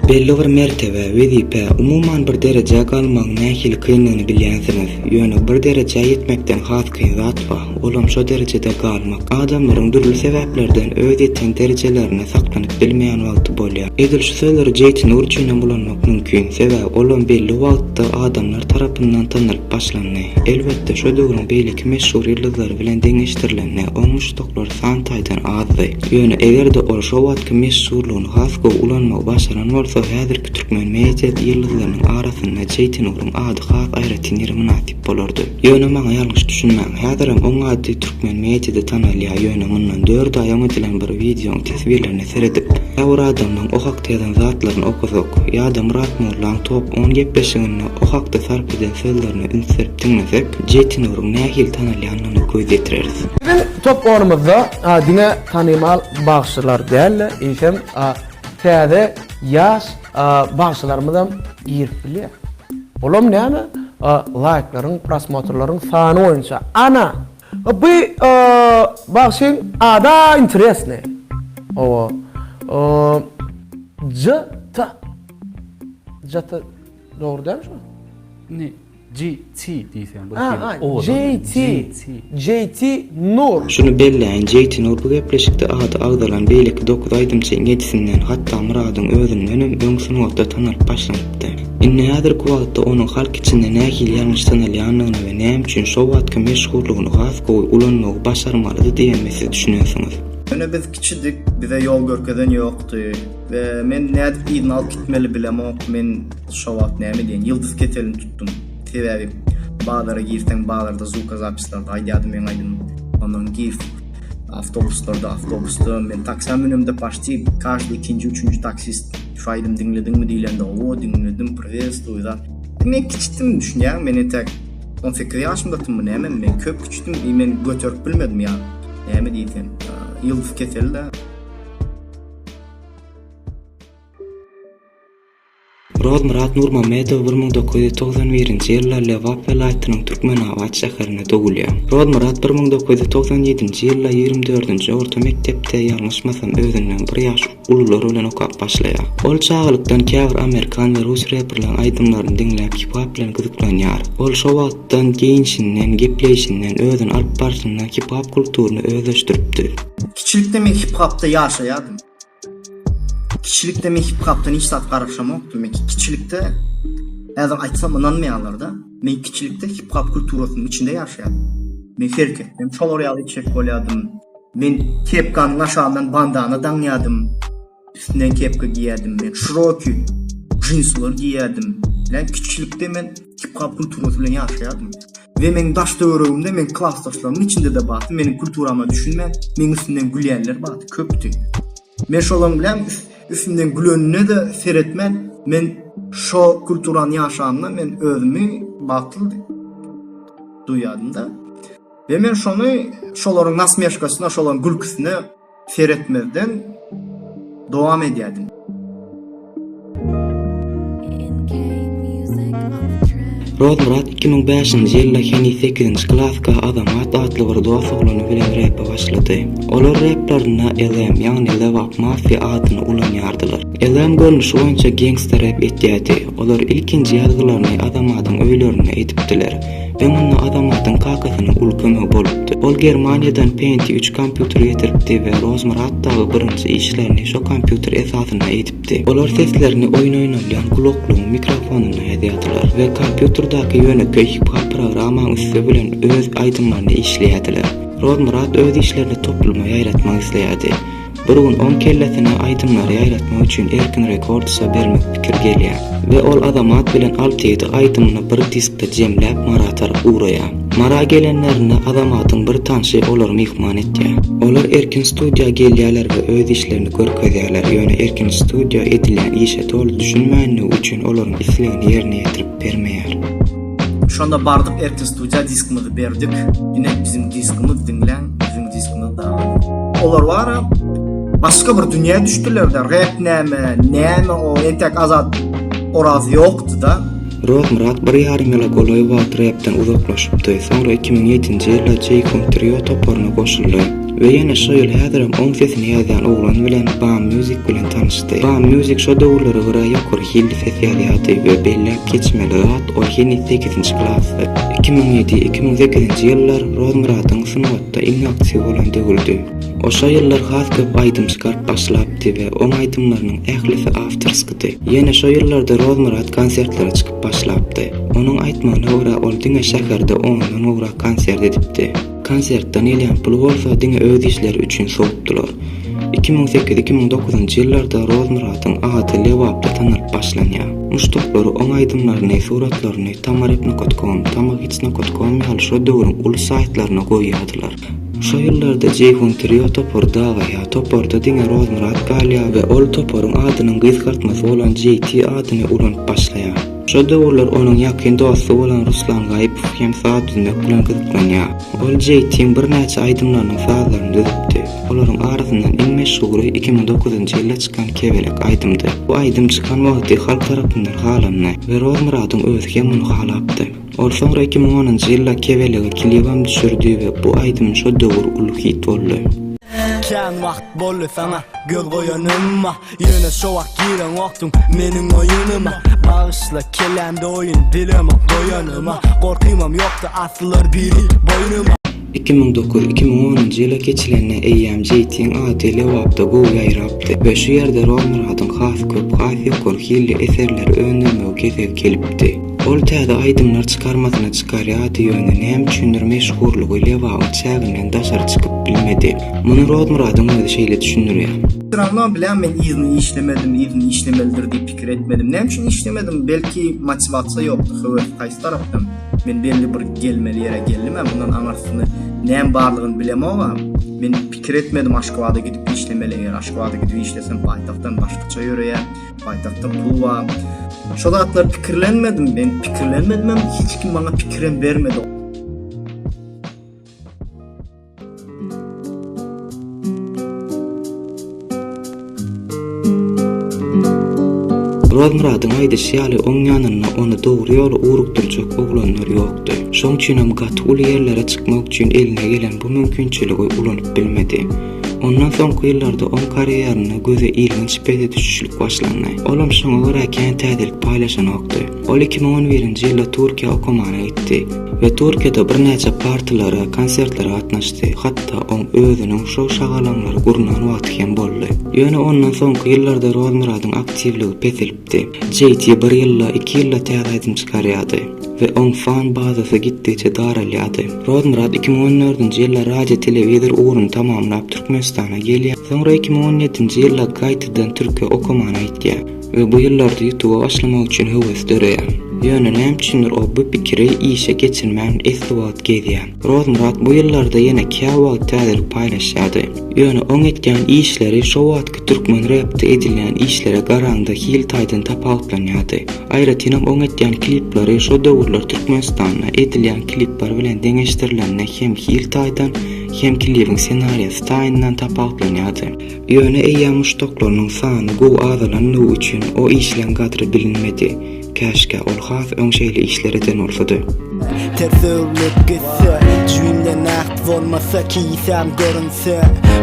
Belli bir mertebä, wezipä, umuman bir derejä galmagyň nähili kyndygyny bilýänsiňiz. Ýöne bir derejä ýetmekden has kyn zat bar, olam şo derejede galmak. Adamlaryň dürli sebäplerden öz ýeten derejelerinde saklanyp bilmeýän wagty bolýar. Edil şu sözleri Jeýtinur üçinem ulanmak mümkin, sebäbi olam belli wagtda adamlar tarapyndan tanalyp başlandy. Elbetde, şo döwrüň beýleki meşhur ýyldyzlary bilen deňeşdirilende, oň muşdaklary san taýdan azdy. Ýöne eger-de ol şo wagtky meşhurlygyny has gowy ulanmagy başaran bolsa, häzirki türkmen media ýyldyzlarynyň arasynda Jeýtinuryň ady has aýratyn ýere mynasyp bolardy. Ýöne maňa ýalňyş düşünmäň, häzirem oň ady türkmen mediada tanalýar, ýöne mundan dört aý öň edilen bir wideoň teswirlerine seredip, käbir adamlaň o hakda ýazan zatlaryny okasak, ýa-da Myrat mollaň top on gepleşiginde o hakda sarp eden sözlerine üns berip diňlesek, Jetinuryň nähili tanalýandygyna göz ýetireris. Biziň top onumyzda diňe tanymal bagşylar däl-de, eýsem täze ýaş bagşylarymyzam girip bilýär. Olam näme? Laýklaryň, prosmotrlaryň sany boýunça. Ana! Bu bagşyň ada interesny. Owa. JT. JT dogry dälmi şu? Indi GT diýseň bir hili owadan. JT. JT Nur. Şuny belläýin, JT Nur bu gepleşikde ady agzalan beýleki dokuz aýdymçyň ýedisinden, hatda Myradyň özündenem öň sungatda tanalyp başlanypdy. Indi häzirki wagtda onuň halk içinde nähili ýalňyş tanalýandygyna we näme üçin şo wagtky meşhurlygyny has gowy ulanmagy başarmalydy diýenime siz düşünensiňiz. Ýöne biz kiçidik, bize ýol görkezen ýokdy we men nädip yzyna alyp gitmeli bilemok, men şo wagt näme diýen, ýyldyz keselini tutdum. Sebäbi bazara girseň bazarda zvuka zapislarda aýdýardy meň aýdymym. Ondan gir awtobuslarda, awtobusda men taksä münemde paşti každy ikinji, üçünji taksist şu aýdym diňlediňmi diýlende owo diňledim priwestwuý zat. Men kiçidim düşünýäňmi men entäk 18 ýaşymdadymmy näme men köp kiçidim i men göterip bilmedim ýa näme diýsem ýyldyz keseli-dä. Rozmyrat Nurmamedow 1991-nji ýylda Lebap welaýatynyň Türkmenabat şäherinde dogulýar. Rozmyrat 1997-nji ýylda ýigrimi dördünji orta mekdepde, ýalňyşmasam, özünden bir ýaş ulular bilen okap başlaýar. Ol çagalykdan käbir amerikan we rus reperleriň aýdymlaryny diňläp hip-hop bilen gyzyklanýar. Ol şo wagtdan geýinişinden, gepleýşinden, özüni alyp barşyndan hip-hop kulturyny özleşdiripdi. Kiçilikde men hip-hopda ýaşaýardym. Kiçilikde men hip-hopdan hiç zat garaşamokdym. Men kiçilikde häzir aýtsam ynanmaýarlar-da. Men kiçilikde hip-hop kulturasynyň içinde ýaşaýardym. Men hereketlerim şolar ýaly etjek bolýardym. Men kepkanyň aşagyndan bandana daňýardym. Üstünden kepka geýýärdim. Men şirokiý jinsiler geýýärdim. Men kiçilikde men hip-hop kulturasy bilen ýaşaýardym. We meň daş töweregimde meň klasdaşlarymyň içinde-de bardy, meniň kulturama düşünmän, meň üstümden gülýänler bardy, köpdi. Men şolaryň bilen üstümden gülenine-de seretmän, men şo kulturany ýaşanymda men özümi bagtly duýýardym-da. We men şony şolaryň nasmeşkasyna, şolaryň gülküsine seretmezden dowam edýärdim. Rozmyrat 2005-nji ýylda heniz sekizinji klaska Azamat atly bir dos oglany bilen repe başlady. Olar replerinde LM, ýagny Lebap Mafia adyny ulanýardylar. LM görnüşi boýunça gangsta rep etýärdi. Olar ilkinji ýazgylaryny Azamadyň öýlerinde edipdiler. We munda Azamatyň kakasynyň uly kömegi bolupdy. Ol Germaniýadan Penti üç kompýuter getiripdi we Rozmyrat dagy birinji işlerini şo kompýuter esasynda edipdi. Olar seslerini oýun oýnalýan gulaklygyň mikrofonynda ýazýardylar we kompýuterdäki ýönekeý hip-hop programmaň üsti bilen öz aýdymlaryny işleýärdiler. Rozmyrat öz işlerini topluma ýaýratmak isleýärdi. Bir gün oň kellesine aýdymlary ýaýratmak üçin Erkin Rekordsa bermek pikir gelýär we ol Azamat bilen Altyýedi aýdymyny bir diskde jemläp Mara tarap ugraýar. Mara gelenlerinde Azamatyň bir tanşy olary myhman etýär. Olar Erkin studiýa gelýärler we öz işlerini görkezýärler, ýöne Erkin studiýa edilýän işe doly düşünmänligi üçin olaryň islegini ýerine ýetirip bermeýär. Şonda bardyk Erkin studiýa diskimizi berdik. Ine biziň diskimiz diňläň, biziň diskimiz dagy. Olar bara başga bir dünýä düşdüler-de, rap näme, näme o, entek Azat Oraz ýokdy-da. Rozmyrat bir ýarym ýyla golaý wagt repden uzaklaşypdy, soňra 2007-nji ýylda Jeýhun Trio toparyna goşuldy we ýene şo ýyl häzirem oň sesini ýazýan oglan bilen Bam Music bilen tanyşdy. Bam Music şo döwürlere görä ýokary hilli ses ýazýardy we belläp geçmeli zat ol heniz sekizinji klasda. 2007, 2008-nji ýyllar Rozmyradyň sungatda iň aktiw bolan döwrüdi. O şo ýyllar has köp aýdym çykaryp başlapdy we oň aýdymlarynyň ählisi awtorskydy. Ýene şo ýyllarda Rozmyrat konsertlere çykyp başlapdy. Onuň aýtmagyna görä ol diňe şäherde ondan gowrak konsert edipdi. Konsertden gelýän puly bolsa diňe öz işleri üçin sowupdylar. 2008, 2009-njy ýyllarda Rozmyradyň ady Lebapda tanalyp başlanýar. Muşdaklary oň aýdymlaryny, suratlaryny tamarep.com, tamahits.com ýaly şo döwrüň uly saýtlaryna goýýardylar. Şo ýyllarda Jeýhun trio topary dagaýar. Toparda diňe Rozmyrat galýar we ol toparyň adynyň gysgaltmasy bolan JT adyny ulanyp başlaýar. Şo döwürler onuň ýakyn dosty bolan Ruslan Gaýypow hem saz düzmek bilen gyzyklanýar. Ol JT-iň birnäçe aýdymlarynyň sazlaryny düzüpdi. Olaryň arasyndan iň meşhury 2009-njy ýylda çykan Kebelek aýdymdy. Bu aýdym çykan wagty halk tarapyndan halandy we Rozmyradyň özi hem muny halapdy. Ol soňra 2010-njy ýylda Kebelege klibem düşürdi we bu aýdym şo döwür uly hit boldy. Kän wagt boldy saňa göz goýanyma Ýöne şo wagt gireňokdyň meniň oýunyma Bagyşla kellämde oýun bilemok doýanyma Gorkymam ýokdy aslylar biri boýnuma 2009, 2010-njy ýyla geçilende eýýäm JT-iň ady Lebapda gowy ýaýrapdy we şu ýerde Rozmyradyň has köp, has ýokary hilli eserleri öndürmegi gezegi gelipdi. Ol täze aýdymlar çykarmasyna çykarýardy ýöne näme üçindir meşhurlygy Lebabyň çäginden daşary çykyp bilmedi. Muny Rozmyradyň özi şeýle düşündirýär. Ravno bilýän men yzyny işlemedim, yzyny işlemelidir diýip pikir etmedim. Näme üçin işlemedim? Belki motiwasiýa ýokdy, höwes haýsy tarapdan? Men belli bir gelmeli ýere geldim-ä, mundan aňyrsyny näme barlygyny bilemog-a. Men pikir etmedim Aşgabada gidip işlemeli, eger Aşgabada gidip işlesem paýtagtdan başgaça ýöreýär, paýtagtda pul bar. Şo zatlary pikirlenmedim, men pikirlenmedimem, hiç kim maňa pikirem bermedi. Rozmyradyň aýdyşy ýaly oň ýanynda ony dogry ýola ugrukdyrjak oglanlar ýokdy. Şoň üçinem gaty uly ýerlere çykmak üçin eline gelen bu mümkinçiligi ulanyp bilmedi. Ondan soňky ýyllarda oň karýerinde göze ilginç pese düşüşlik başlandy. Olam şoňa görä kän täzelik paýlaşanokdy. Ol 2011-nji ýylda Türkiýä okamana gitdi we Türkiýede birnäçe partylara, konsertlere gatnaşdy, hatda oň özüniň şo şagalaňlary gurnan wagty hem boldy. Ýöne ondan soňky ýyllarda Rozmyradyň aktiwligi peselipdi. JT bir ýylda, iki ýylda täze aýdym çykarýardy we oň fan bazasy gitdigiçe daralýardy. Rozmyrat 2014-nji ýylda radio-telewizor ugruny tamamlap Türkmenistana gelýär, soňra 2017-nji ýylda gaýtadan Türkiýä okamana gitýär. We bu ýyllarda ýutuba başlamak üçin höwes döreýär. Ýöne näme üçindir ol bu pikiri işe geçirmän esli wagt gezýär. Rozmyrat bu ýyllarda ýene käwagt täzelik paýlaşýardy. Ýöne oň etýän işleri şo wagtky türkmen repde edilýän işlere garaňda hil taýdan tapawutlanýardy. Aýratynam oň etýän klipleri şo döwürler Türkmenistanda edilýän klipler bilen deňeşdirilende hem hil taýdan hem klibiň senariýasy taýyndan tapawutlanýardy. Ýöne eýýäm muşdaklarynyň sany gowy azalanlygy üçin o işleň gadry bilinmedi. Käşgä ol has öň şeýle işler eden bolsady. Ters öwrülip gitse, jübimde nagt bolmasa, kisäm görünse,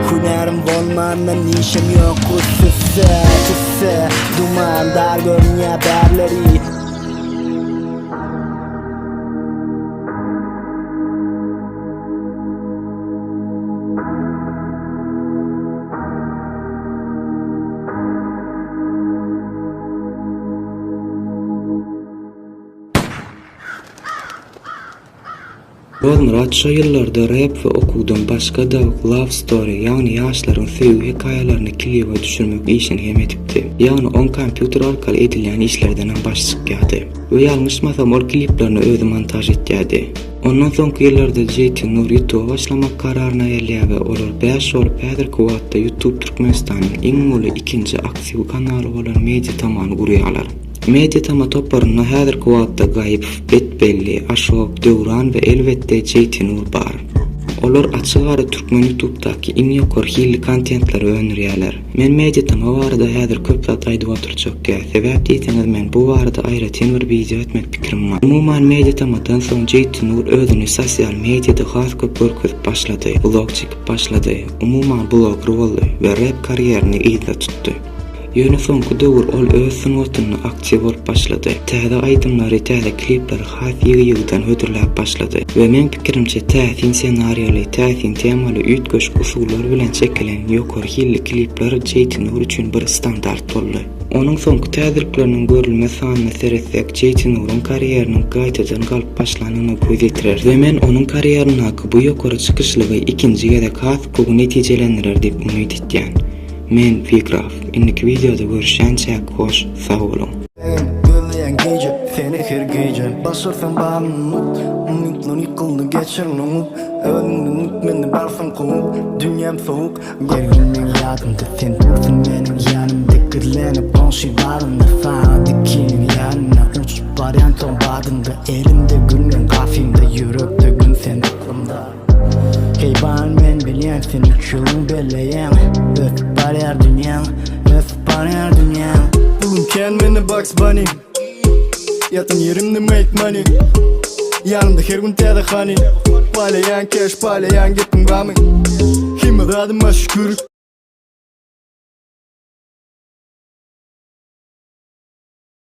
hünärim bolmandan işim ýok üstüse, tüsse, duman dar görünýär bärleri. Rozmyrat şo ýyllarda rep we okuwdan başga-da love story, ýagny ýaşlaryň söýgi hekaýalaryny klibe düşürmek işini hem edipdi. Ýagny oň kompýuter arkaly edilýän işlerdenem başy çykýardy. We ýalňyşmasam ol kliplerini özi montaž etýärdi. Ondan soňky ýyllarda JT Nur YouTube başlamak kararyna gelýär we olar bäş bolup häzirki wagtda YouTube Türkmenistanyň iň uly ikinji aktiw kanaly bolan Media Tamany gurýarlar. Media Tama toparynda häzirki wagtda Gaýypow, Betbelli, Aşok, Döwran we elbetde JT Nur bar. Olar açyk ara türkmen ýutubdaky iň ýokary hilli kontentleri öndürýärler. Men Mediatama barada häzir köp zat aýdyp oturjak däl, sebäp diýseňiz men bu barada aýratyn bir wideo etmek pikirim bar. Umuman Mediatamadan soň JT Nur özüni sosial mediada has köp görkezip başlady, vlog çekip başlady, umuman bloger boldy we rep karýerini yzda tutdy. Ýöne soňky döwür ol öz sungatynda aktiw bolup başlady. Täze aýdymlary, täze klipleri has ýygy-ýygydan hödürläp başlady. We meň pikirimçe täsin senariýaly, täsin temaly üýtgeşik usullar bilen çekilen ýokary hilli klipler JT Nur üçin bir standart boldy. Onuň soňky täzelikleriniň görülme sanyna seretsek JT Nuryň karýeriniň gaýtadan galyp başlanyna göz ýetireris. We men onuň karýerindäki bu ýokary çykyşlygy ikinji gezek has gowy netijelendirer diýip umyt etýän. Men Figraf. Indiki wideoda görüşýänçäk hoş sag boluň. Gözleýän gije seni her gije Başarsaň baryny unut Umytlar ýykyldy geçer unup Özüňden unut meni barsaň kowup Dünýäm sowuk Her gün meň ýadymda sen dursuň meniň ýanymda Gizlenip goňşy barynda Sagat ikiniň ýanynda Uçup barýan soň badynda Elimde gül meň gapymda Ýürekde gün sen aklymda. Heý bar men bilýän sen üç ýylyň belleýäň Ösüp barýar dünýäň, ösüp barýar dünýäň Pulum kän mende Bugs Bunny Ýatan ýerimde make money Ýanymda her gün täze honey Paýlaýan cash paýlaýan gepiň bamy Hemme zadyma şükür.